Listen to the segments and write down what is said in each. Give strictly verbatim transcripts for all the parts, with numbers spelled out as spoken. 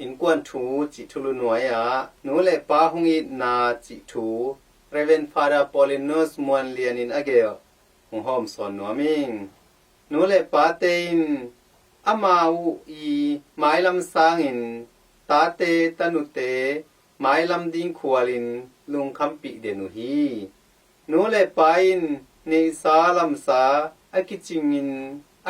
Innkuan Thu cih thulu nuai-ah Nu le Pa Hong Itna cih thu Rev. Father Paulinus Muan Lian in a gelh hong hawmsawn nuam ing. Nu le pate in amau uh i mailam sangin tate tanute mailam ding khualin lungkhampih den uh hi. Nu le pa in neihsa lamsa a kicingin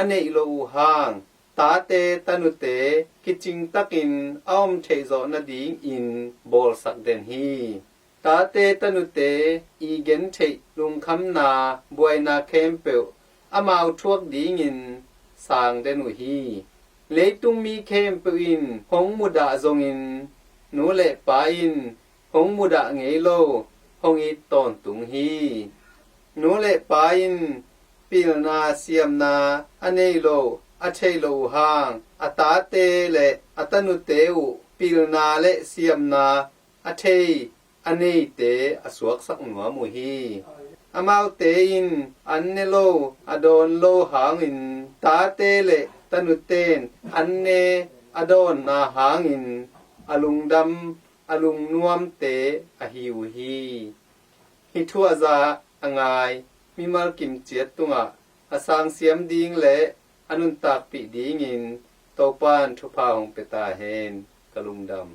a neih lo uh hang tate tanute kicing takin a om theih zawh nadingin bawlsak den hi. Tate tanute i gentheih lungkhamna buaina khempeuh amau thuak dingin sang den uh hi. Leitung mi khempeuh in hong mudah zongin nu le pa in hong mudah ngei lo hong it tawntung hi. Nu le pa in pilna siamna a nei lo a thei lo uh hang a tate le a tanute uh pilna le siamna a thei a neite a suaksak nuam uh hi. Amaute in an ne lo a dawn lo hangin tate le tanuten an ne a dawnna hangin a lungdam a lungnuamte a hi uh hi. Hih thu a za a ngai mimal kimciat tungah a sangsiam ding le a nuntakpih dingin Topan thupha hong pia ta hen. Ka lungdam.